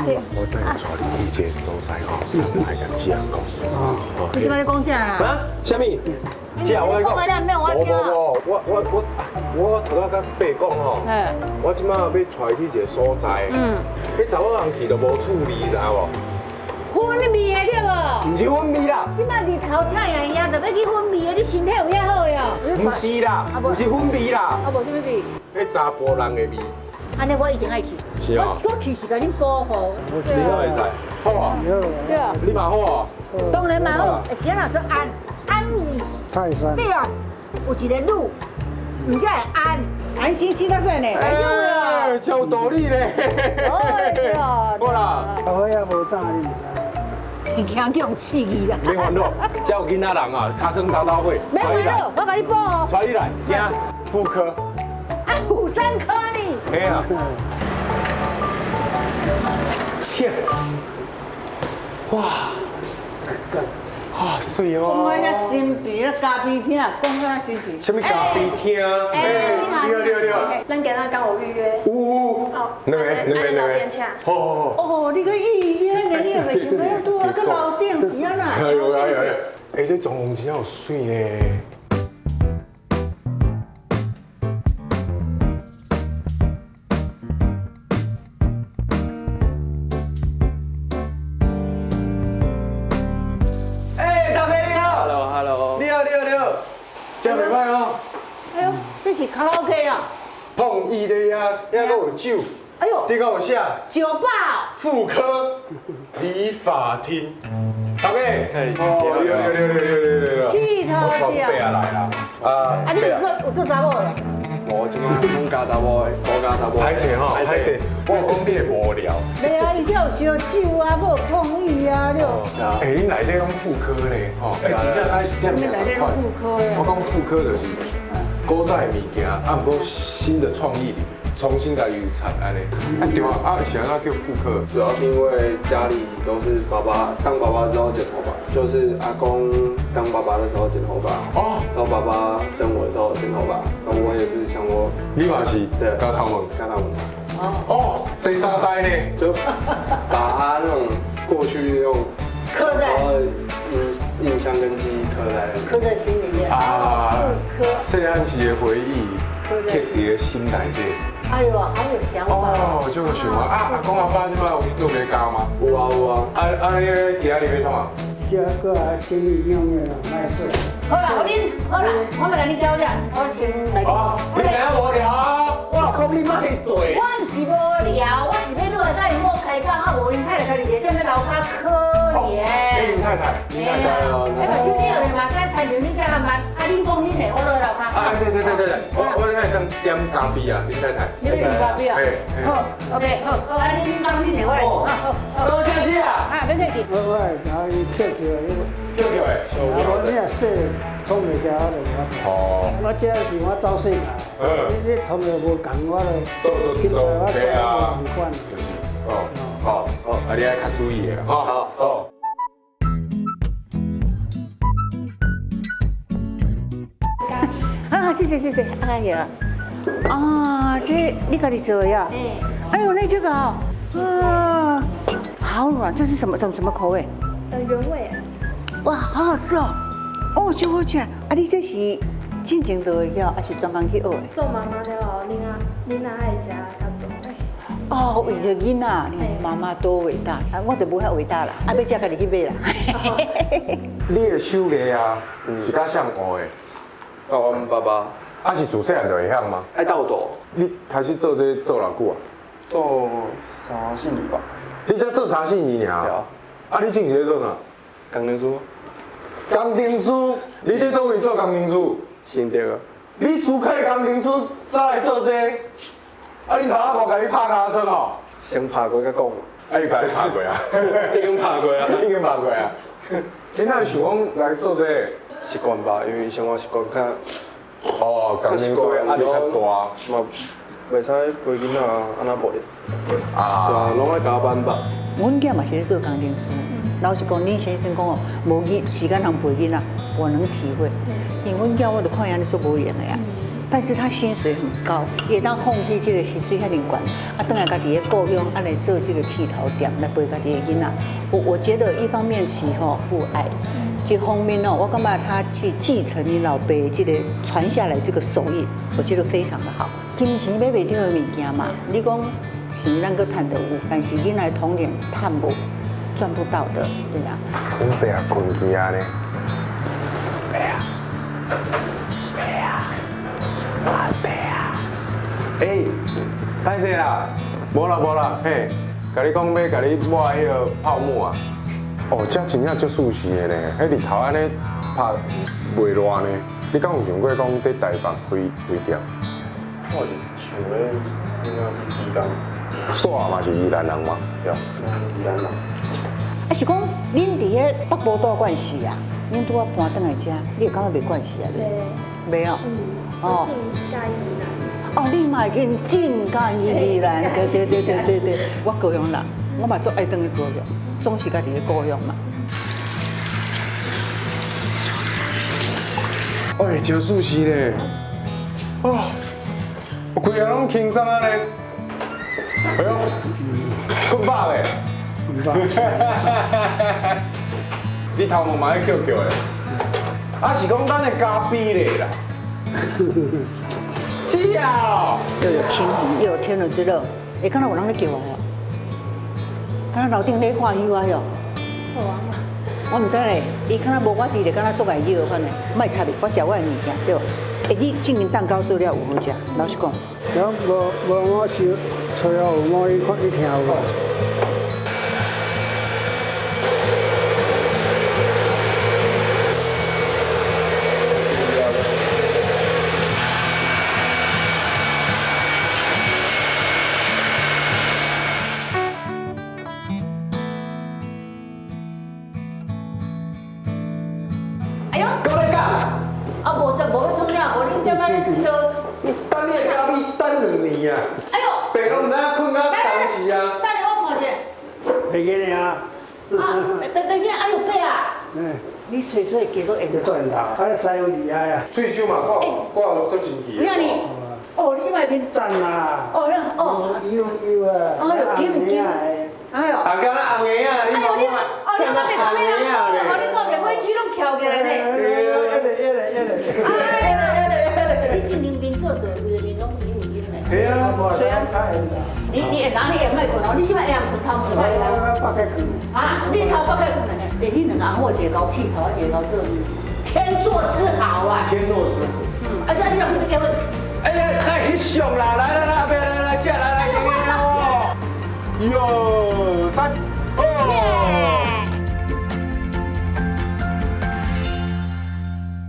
遮濟。我等下帶你去一個所在吼，來共姊仔講。你這擺咧講啥啦？啊？啥物？姐，我講的免我聽。無無無，我頭拄仔佮爸講吼，我這擺欲帶去一個所在，彼查某人去就無趣味，知無？粉味的對無？毋是粉味啦。這擺日頭赤炎炎，就欲去粉味的，你身體有遐好喲？毋是啦，毋是粉味啦。啊，無啥物味？彼查埔人的味。按呢我一定愛去。是啊。我去是共恁保護。你敢會使？好啊。對啊。你嘛好啊。當然嘛好，是按怎做安安字。泰山。對啊，有一個女，毋才會安安心心到說呢。哎，真有道理咧。哎呀，好啦。阿輝也無膽，你毋知。驚叫人刺激啦。免煩惱，這有囡仔人啊，跤耍三斗火。免煩惱，我共你報哦。帶你來，行婦科。啊，婦產科呢？嘿啊。切！哇！啊，媠哦！講到遐心甜，遐咖啡廳，講到遐心甜。啥物咖啡廳？哎，你好，你好，你好。咱今仔敢有預約？有。哦，兩個，兩個，兩個。好好好。哦，你去預約呢？你也袂想欲拄啊，閣樓頂是按怎？哎呦哎呦哎！哎，這裝潢真有媠呢。哎，大哥你好。 Hello，Hello。你好，你好，你好。這袂歹哦。哎呦，這是卡拉 OK 啊。碰伊的遐，遐閣有酒。哎呦，這閣有啥？酒吧。婦科理髮廳。大哥，哦，你好，你好，你好，你好，你好，你好。我帶爸來啦。啊，啊，你有做查某的？無，這擺攏教查某的，無教查某。歹勢吼，歹勢，我講你會無聊。袂啊，伊這有燒酒啊，閣有碰椅啊，對。欸，恁內底攏婦科呢？吼，欸，真正愛踮內底攏婦科的。我講婦科就是古早的物件，啊，毋過新的創意，重新共油漆按呢。啊對啊，啊是按怎叫婦科？主要是因為家裡都是爸爸當爸爸之後剪頭髮，就是阿公當爸爸的時候剪頭髮，哦，然後爸爸生我的時候剪頭髮，那我也是想我，你嘛是？對，剪頭毛，剪頭毛。哦，第三代呢，就把他那種過去那種刻在印象跟記憶刻在心裡面啊，婦科，細漢時的回憶，刻佇個心內底。哎呦，好有想法哦！這個想法啊，阿公阿爸這擺有欲教嗎？有啊有啊。啊啊，你今仔日欲創啥？這個來整理用的啦，歹勢。好啦，我恁好啦，我欲共你交了，我先來。哦，你知影無聊啊？我講你莫對。我毋是無聊，我是欲落來佮𪜶某開講，啊無𪜶太太家己一个踮咧樓跤可憐。𪜶太太，𪜶太太哦。哎，目睭你咧嘛，咱親像恁遮較慢，啊，恁講恁的，我落來樓跤。啊，對對對對對，我愛當點咖啡啊，恁太太。你欲啉咖啡啊？好，OK，好，好，啊，恁講恁的，我來。好好。多謝你啊。啊，免客氣。我會共伊捡起來，捡起來。啊，無你若洗沖袂掉，我就無法度。哦。我這是我走世界，你通路無仝，我就去揣我揣無仝款。就是，哦，好，好，啊，你愛較注意的，吼。好，好。啊，謝謝謝謝，哎呀，啊，這你家己做的呀？哎呦，那這個哦，啊，好軟，這是什麼什麼什麼口味？原味。哇，好好吃哦！哦，真好吃。啊，你這是進前就會曉，還是專工去學的？做媽媽了後，囡仔愛食才做的。哦，為著囡仔，你媽媽多偉大啊！我就無遐偉大啦，啊，欲食家己去買啦。你的手藝啊，是佮誰學的？哦，阮爸爸。啊，是自細漢就會曉嗎？愛鬥做。你開始做這做偌久啊？做三四年吧。你才做三四年爾？對啊。啊，你之前咧做啥？工程師。工程師？你佇佗位做工程師？新竹啊。你辭開工程師，才來做這個？啊，恁爸母共你拍尻川哦？先拍過才講。啊，伊共你拍過啊？已經拍過啊，已經拍過啊。你哪會想講來做這個？習慣吧，因為生活習慣較。哦，工程師壓力較大。嘛，袂使陪囡仔按怎無咧？啊。對啊，攏愛加班吧。阮囝嘛是咧做工程師。老實講，恁先生講哦，無囡時間通陪囡仔，我能體會。因為阮囝我就看伊按呢煞無閒的啊。但是他薪水很高，會當放棄這個薪水遐爾懸，啊，轉來家己的故鄉，按呢做這個剃頭店來陪家己的囡仔。我覺得一方面是吼父愛，一方面哦，我感覺他去繼承你老爸這個傳下來這個手藝，我覺得非常的好。金錢買袂著的物件嘛，你講錢咱閣趁著有，但是囡仔的童年趁無，賺不到的，對啊。阮爸啊，睏去啊呢。爸啊，爸啊，我爸啊。欸，歹勢啦，無啦無啦，嘿，共你講欲共你抹彼个泡沫啊。哦，這真正足舒適的呢，彼日頭按呢拍袂熱呢。你敢有想過講佇台北開開店？我是想咧，應該宜蘭，煞嘛是宜蘭人嗎？對，宜蘭人。啊是講，恁佇彼北部住慣勢啊？恁拄仔搬轉來遮，你會感覺袂慣勢啊？袂哦。哦。哦，你嘛是真佮意宜蘭，對對對對對對。我高雄人，我嘛足愛轉去高雄，總是家己的故鄉嘛。哎，真舒適呢！啊，我規个攏輕鬆按呢。哎喲，睏飽未？睏飽。你頭毛嘛愛翹翹的，啊是講咱的咖啡咧啦。是啊。又有清貧，又有天倫之樂。欸，敢若有人咧叫我哦？敢若樓頂咧看戲我喲。好啊。我毋知咧，伊敢若無我佇咧，敢若足愛叫款的。莫插伊，我食我的物件對無？欸，你進行蛋糕做了有好食，老實講。無無我想揣好有無伊看伊聽有無？哎喲，閣咧講。啊，無得無欲創啥，無恁踮仔咧這落。等你的咖啡等兩年啊！哎喲，爸攏毋知影睏到當時啊！等下我看者。袂記得啊。啊，袂記，哎喲，爸啊！嗯。你吹吹繼續緣。做緣頭，啊，師傅厲害啊！喙鬚嘛，掛掛足神奇。你看你，哦，你這擺面讚啦！哦，哦，有有啊！哎喲，金金，哎喲，啊，敢若紅的啊！你看我，哦，你看袂看咩人？哦，你看者尾喙攏翹起來呢。一個一個一個。你進前面做做，規个面攏有有的。對啊，雖然你會哪你會莫睏哦？你這擺會睏頭毛歹啊？我北去睏。啊，你頭北去睏咧？欸，你兩翁某一个𠢕剃頭，一個𠢕做面，天作之合啊！天作之合。嗯，啊，這你若去欲結婚？哎呀，太翕相啦！來來來，阿伯來來，食來來，來哦。一二三，哦。